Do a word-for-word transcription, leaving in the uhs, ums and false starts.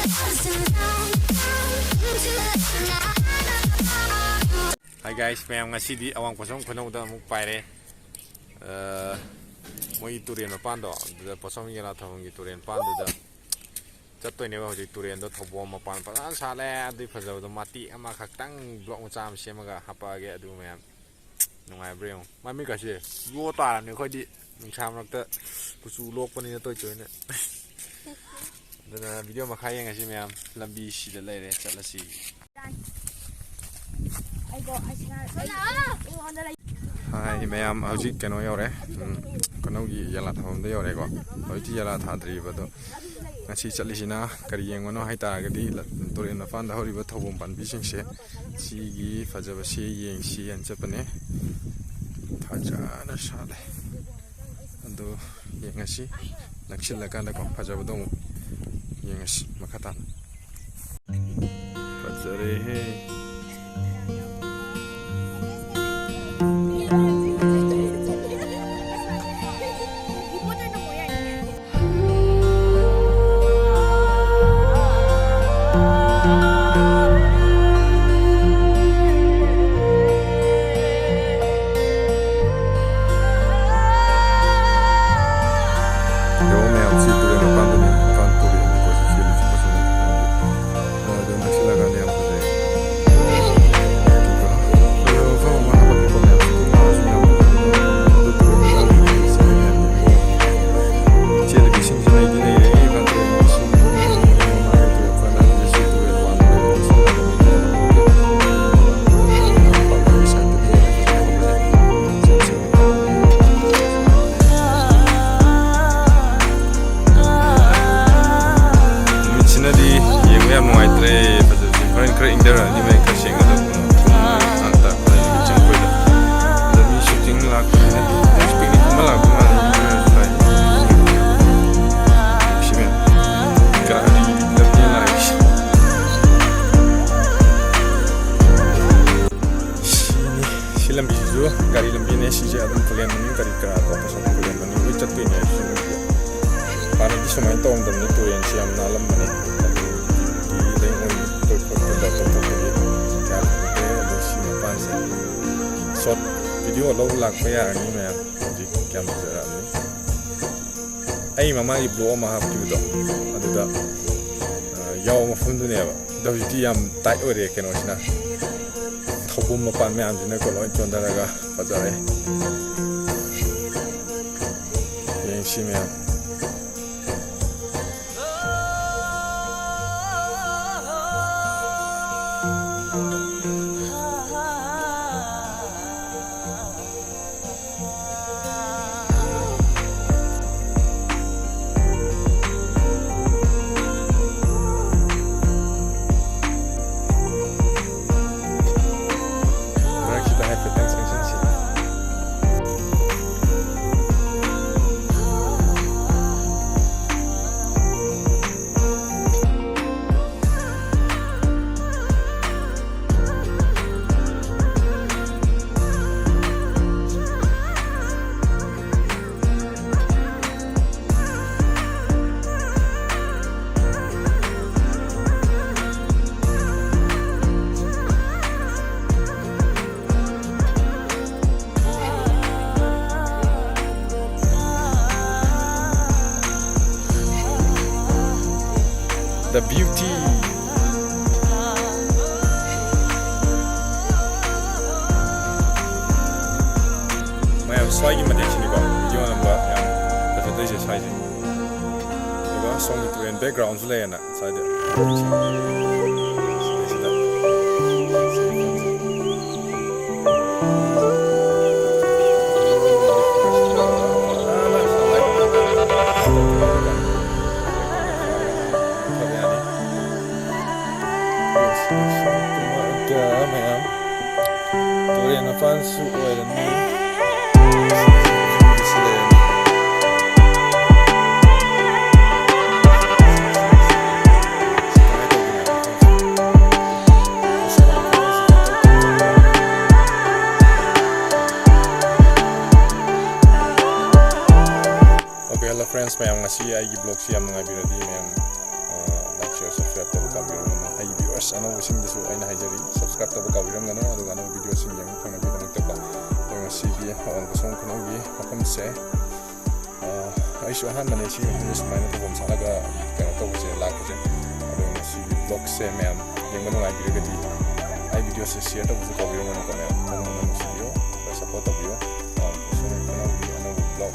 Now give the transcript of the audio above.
Hi guys, ꯃꯌꯥꯝ, ꯉꯁꯤꯗꯤ ꯑꯋꯥꯡ ꯄꯣꯠꯁꯪ ꯈꯨꯅꯧꯗ ꯑꯃꯨꯛ ꯄꯥꯏꯔꯦ꯫ ꯑ, ꯃꯣꯏꯒꯤ ꯇꯨꯔꯦꯟ ꯃꯄꯥꯟꯗꯣ, ꯑꯗꯨꯗ ꯄꯣꯠꯁꯪ ꯌꯦꯂꯥ ꯊꯝꯐꯝꯒꯤ ꯇꯨꯔꯦꯟ ꯃꯄꯥꯟꯗꯨꯗ ꯆꯠꯇꯣꯏꯅꯦꯕ꯫ ꯍꯧꯖꯤꯛ ꯇꯨꯔꯦꯟꯗꯣ ꯊꯧꯕꯣꯝ ꯃꯄꯥꯟ ꯐꯖꯅ ꯁꯥꯠꯂꯦ꯫ ꯑꯗꯨꯏ ꯐꯖꯕꯗꯣ ꯃꯇꯦꯛ ꯑꯃꯈꯛꯇꯪ vlog ꯃꯆꯥ ꯑꯃ ꯁꯦꯝꯃꯒ ꯍꯥꯞꯄꯛꯑꯒꯦ꯫ ꯑꯗꯨ ꯃꯌꯥꯝ ꯅꯨꯡꯉꯥꯏꯕ꯭ꯔꯥ ꯌꯦꯡꯉꯣ꯫ ꯃꯥꯏ ꯃꯤꯠꯀꯁꯦ ꯌꯣ ꯇꯥꯔꯕꯅꯤ ꯑꯩꯈꯣꯏꯗꯤ, ꯅꯨꯡꯁꯥ ꯃꯔꯛꯇ ꯀꯨꯆꯨ ꯂꯣꯛꯄꯅꯤꯅ ꯇꯣꯏ ꯇꯣꯏꯅ꯫ ꯑꯗꯨꯅ video ꯃꯈꯥ ꯌꯦꯡꯉꯁꯤ ꯃꯌꯥꯝ꯫ ꯂꯝꯕꯤ ꯁꯤꯗ ꯂꯩꯔꯦ, ꯆꯠꯂꯁꯤ꯫ Hi ꯃꯌꯥꯝ, ꯍꯧꯖꯤꯛ ꯀꯩꯅꯣ ꯌꯧꯔꯦ, ꯎꯝ, ꯀꯩꯅꯧꯒꯤ ꯌꯦꯂꯥ ꯊꯥꯐꯝꯗ ꯌꯧꯔꯦꯀꯣ꯫ ꯍꯧꯖꯤꯛꯇꯤ ꯌꯦꯂꯥ ꯊꯥꯗ꯭ꯔꯤꯕ ꯑꯗꯣ꯫ ꯉꯁꯤ ꯆꯠꯂꯤꯁꯤꯅ ꯀꯔꯤ ꯌꯦꯡꯕꯅꯣ ꯍꯥꯏꯇꯥꯔꯒꯗꯤ, ꯂ-, ꯇꯨꯔꯦꯜ ꯃꯄꯥꯟꯗ ꯍꯧꯔꯤꯕ ꯊꯧꯕꯣꯝ ꯄꯥꯝꯕꯤꯁꯤꯡꯁꯦ, ꯁꯤꯒꯤ ꯐꯖꯕꯁꯤ ꯌꯦꯡꯁꯤ ꯍꯥꯏꯅ ꯆꯠꯄꯅꯦ꯫ ꯐꯖꯅ ꯁꯥꯠꯂꯦ꯫ ꯑꯗꯣ ꯌꯦꯡꯉꯁꯤ, ꯅꯛꯁꯤꯜꯂꯀꯥꯟꯗꯀꯣ, ꯐꯖꯕꯗꯣ ꯑꯃꯨꯛ ꯌꯦꯡꯉꯁꯤ ꯃꯈꯥ ꯇꯥꯅ꯫ ꯐꯖꯔꯦꯍꯦ꯫ ꯌꯦꯡꯉꯣ ꯃꯌꯥꯝ, ꯁꯤ ꯇꯨꯔꯦꯜ ꯃꯄꯥꯟꯗꯅꯦ, ꯏꯝꯐꯥꯜ ꯇꯨꯔꯦꯜꯅꯤꯀꯣ ꯁꯤ ꯆꯦꯜꯂꯤꯁꯦ, ꯄꯣꯠꯁꯪ ꯈꯨꯅꯧꯒꯤ꯫ ꯑꯗꯣ ꯅꯛꯁꯤꯜꯂꯀꯥꯟꯗ ꯌꯥꯝ ꯐꯖꯩ꯫ ꯑꯗꯨꯒ ꯐꯖꯕ ꯃꯐꯝ ꯑꯃ ꯍꯥꯄꯛꯀꯦꯀꯣ ꯃꯌꯥꯝ, ꯁꯤ ꯉꯥꯁꯨ ꯌꯥꯝ ꯐꯖꯩ꯫ ꯑꯗꯨ ꯇꯨꯔꯦꯜ ꯃꯄꯥꯟꯗ ꯂꯩꯔꯤꯁꯦ ꯃꯌꯥꯝ ꯌꯦꯡꯉꯣ꯫ ꯆꯦꯜꯂꯤꯕ ꯏꯁꯤꯡꯁꯤ ꯅꯩꯗꯤ ꯅꯩꯔꯦ, ꯏꯝꯐꯥꯜ ꯇꯨꯔꯦꯜ ꯏꯁꯤꯡ꯫ ꯅꯨꯃꯤꯠꯁꯤꯅꯗꯤ ꯌꯦꯡꯕ ꯌꯥꯝ ꯅꯨꯡꯉꯥꯏꯇ꯭ꯔꯦ꯫ ꯐꯖꯕꯁꯦ ꯍꯣꯔꯦꯟ ꯈꯔ ꯏꯪꯊꯔꯛꯑꯗꯤ ꯃꯌꯦꯛ ꯈꯔ ꯁꯦꯡꯒꯗꯕ꯫ ꯉꯥꯏꯍꯥꯛꯇ ꯑꯩꯈꯣꯏ ꯆꯤꯡ ꯀꯣꯏꯕ꯫ ꯑꯗ ꯃꯤ shooting ꯂꯥꯛꯄꯅꯤꯅ, ꯄꯤꯛꯅꯤꯛ ꯀꯨꯝꯕ ꯂꯥꯛꯄ ꯃꯥꯜꯂꯦ꯫ ꯁꯤ ꯃꯌꯥꯝ ꯒꯥꯔꯤ ꯂꯝꯕꯤ ꯂꯥꯛꯏꯁꯦ꯫ ꯁꯤꯅꯤ꯫ ꯁꯤ ꯂꯝꯕꯤꯁꯤꯁꯨ ꯒꯥꯔꯤ ꯂꯝꯕꯤꯅꯦ꯫ ꯁꯤꯁꯦ ꯑꯗꯨꯝ ꯈꯨꯂꯦꯟ ꯃꯅꯨꯡ ꯀꯔꯤ ꯀꯔꯥ ꯀꯣ, ꯄꯣꯠꯁꯪ ꯈꯨꯂꯦꯟ ꯃꯅꯨꯡ ꯂꯣꯏ ꯆꯠꯇꯣꯏꯅꯦ꯫ ꯁꯤ ꯂꯝꯕꯤꯁꯦ ꯍꯥꯟꯅꯗꯤ ꯁꯨꯃꯥꯏꯅ ꯇꯧꯔꯝꯗꯕꯅꯤ, ꯇꯨꯔꯦꯟꯁꯦ ꯌꯥꯝ ꯅꯥꯜꯂꯝꯕꯅꯦ꯫ ꯑꯗꯨ ꯚꯤꯗꯤꯑꯣ ꯂꯧꯕ ꯂꯥꯛꯄ ꯌꯥꯔꯅꯤ ꯃꯌꯥꯝ꯫ ꯍꯧꯖꯤꯛ ꯀꯌꯥꯝ ꯐꯖꯔꯛꯑꯕꯅꯤ꯫ ꯑꯩ ꯃꯃꯥꯡꯒꯤ ꯕ꯭ꯂꯣꯛ ꯑꯃ ꯍꯥꯞꯈꯤꯕꯗꯣ, ꯑꯗꯨꯗ, ꯑ, ꯌꯥꯎꯕ ꯃꯐꯝꯗꯨꯅꯦꯕ꯫ ꯑꯗꯣ ꯍꯧꯖꯤꯛꯇꯤ ꯌꯥꯝ ꯇꯥꯏꯠ ꯑꯣꯏꯔꯦ ꯀꯩꯅꯣꯁꯤꯅ꯫ ꯊꯧꯕꯨꯝ ꯃꯄꯥꯟ ꯃꯌꯥꯝꯁꯤꯅꯀꯣ ꯂꯣꯏ ꯆꯣꯟꯊꯔꯒ ꯐꯖꯔꯦ꯫ ꯌꯦꯡꯁꯤ ꯃꯌꯥꯝ꯫ ꯃꯔꯛꯁꯤꯗ ꯍꯥꯏꯐꯦꯠꯇꯪ ꯆꯪꯁꯤꯟꯁꯤ꯫ The beauty. ꯃꯌꯥꯝ ꯁ꯭ꯋꯥꯏꯒꯤ ꯃꯇꯦꯛꯁꯤꯅꯤꯀꯣ ꯚꯤꯗꯤꯑꯣ ꯅꯝꯕ ꯌꯥꯝ ꯐꯖꯗꯣꯏꯁꯦ ꯁ꯭ꯋꯥꯏꯁꯦ꯫ ꯑꯗꯨꯒ ꯁꯣꯝꯒꯤ ꯇꯨꯔꯦꯜ ꯕꯦꯛꯒ꯭ꯔꯥꯎꯟꯁꯨ ꯂꯩꯌꯦꯅ ꯁ꯭ꯋꯥꯏꯗ꯫ ꯁꯤꯗꯩꯁꯤꯗ꯫ ꯃꯌꯥꯝ ꯇꯨꯔꯦꯜ ꯃꯄꯥꯟꯁꯨ ꯑꯣꯏꯔꯅꯤ꯫ Okay, hello friends, ꯃꯌꯥꯝ, ꯉꯁꯤ ꯑꯩꯒꯤ ꯕ꯭ꯂꯣꯒꯁꯤ ꯌꯥꯝ ꯅꯨꯡꯉꯥꯏꯕꯤꯔꯗꯤ ꯃꯌꯥꯝ, ꯑ, like, share, subscribe ꯇꯧꯕ ꯀꯥꯎꯕꯤꯔꯝꯒꯅꯨ꯫ ꯑꯩꯒꯤ viewers ꯑꯅꯧꯕꯁꯤꯡꯗꯁꯨ ꯑꯩꯅ ꯍꯥꯏꯖꯔꯤ, subscribe ꯇꯧꯕ ꯀꯥꯎꯕꯤꯔꯝꯒꯅꯨ, ꯑꯗꯨꯒ ꯑꯅꯧꯕ videoꯁꯤꯡ ꯌꯦꯡꯕ ꯐꯪꯅꯕꯒꯤꯗꯃꯛꯇꯀꯣ꯫ ꯑꯗꯣ ꯉꯁꯤꯒꯤ ꯑꯋꯥꯡ ꯄꯣꯠꯁꯪꯕꯝ ꯈꯨꯅꯧꯒꯤ ꯃꯐꯝꯁꯦ, ꯑ, ꯑꯩꯁꯨ ꯑꯍꯥꯟꯕꯅꯦ ꯁꯤꯒꯤ ꯃꯐꯝꯁꯦ ꯁꯨꯃꯥꯏꯅ ꯊꯧꯐꯝ ꯁꯥꯠꯂꯒ ꯀꯩꯅꯣ ꯇꯧꯕꯁꯦ, ꯂꯥꯛꯄꯁꯦ꯫ ꯑꯗꯣ ꯉꯁꯤꯒꯤ vlogꯁꯦ ꯃꯌꯥꯝ ꯌꯦꯡꯕ ꯅꯨꯡꯉꯥꯏꯕꯤꯔꯒꯗꯤ ꯑꯩ videoꯁꯦ share ꯇꯧꯕꯁꯨ ꯀꯥꯎꯕꯤꯔꯝꯒꯅꯨꯀꯣ ꯃꯌꯥꯝ꯫ ꯅꯪꯅ ꯅꯨꯡꯁꯤꯕꯤꯌꯨ, ꯈꯔ support ꯇꯧꯕꯤꯌꯨ꯫ ꯑꯋꯥꯡ ꯄꯣꯠꯁꯪꯕꯝ ꯈꯨꯅꯧꯒꯤ ꯑꯅꯧꯕ vlog